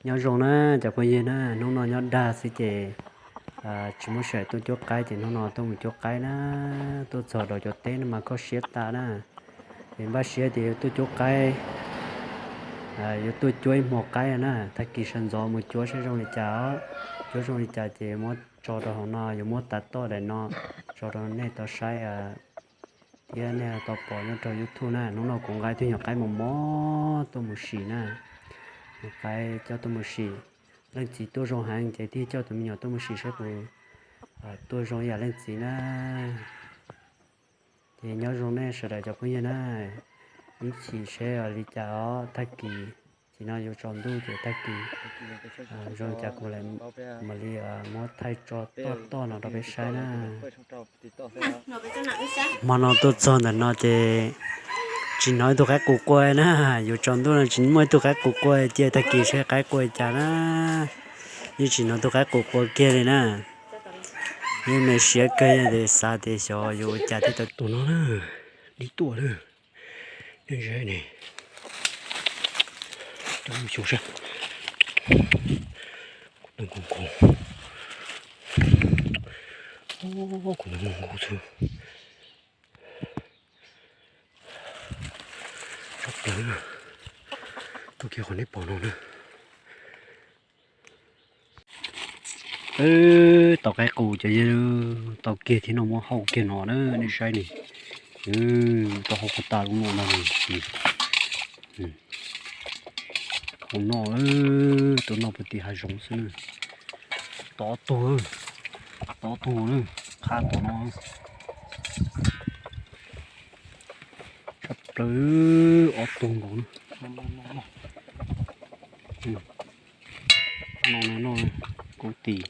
Nyob zoo na cov phooj ywg na, hnub no nyob dag xwb ces tsis muaj sij hawm tuaj cuab qaib ces hnub no tuaj mus cuab qaib na. Tuaj txog rau cov teb no mas koj siab tas na. Ces npaj siab tias yuav tuaj cuab qaib, yuav tuaj cuab ib hmo qaib na. Tag kis sawv ntxov mus cuab saib zoo li cas os. Cuab zoo li cas ces yuav muab tso rau hauv no, yuav muab tav toj daim no tso rau nej tau saib thiab nej tau pom nyob rau YouTube na. Hnub no kuv nqa tus nyuam qaib mos mos tuaj mus sim na. Nyuam qaib coj tuaj mus sim. Leej txiv tuaj zoo heev ces thiaj coj tus me nyuam tuaj mus sim saib puas tuaj zoo ib yam leej txiv na. Ces nyob zoo nej sawv daws cov phooj ywg na, ib chim seb li cas os. Tag kis, chim no yuav tsaus ntuj ces tag kis zoo li cas kuv mam li muab thaij tso toj toj no rau peb saib na. Hmo no tuaj txog ntawm no ces tsis hnov ib tug qaib qus qua na. Yuav tsaus ntuj no tsis muaj ib tug qaib qus qua, cia tag kis seb qaib qua cas na. Yeej tsis hnov tus qaib qus qua kiag li na. Yeej me siab kawg, xav tias xyov yuav ua cas thiaj tau tus no na. Dib tuaj na. Nyob ze ne. Coj mus xyuas saib. Kuv nqus nqus. Kuv nqus nqus xwb. Tshaj plaws na. Tuaj kiag qhov nej pom no na. Tau qaib qus cov yawg, tau kiag thiab no, muab hau kiag no na nej saib ne. Tau hau kuv tas lub no ntag. Hau no, tus no puag tim hav zoov xwb na. Tod tuag, tod tuag na, qha tom no. Tshaj plaws, ob tug nkaus na. No no no, kuv tim.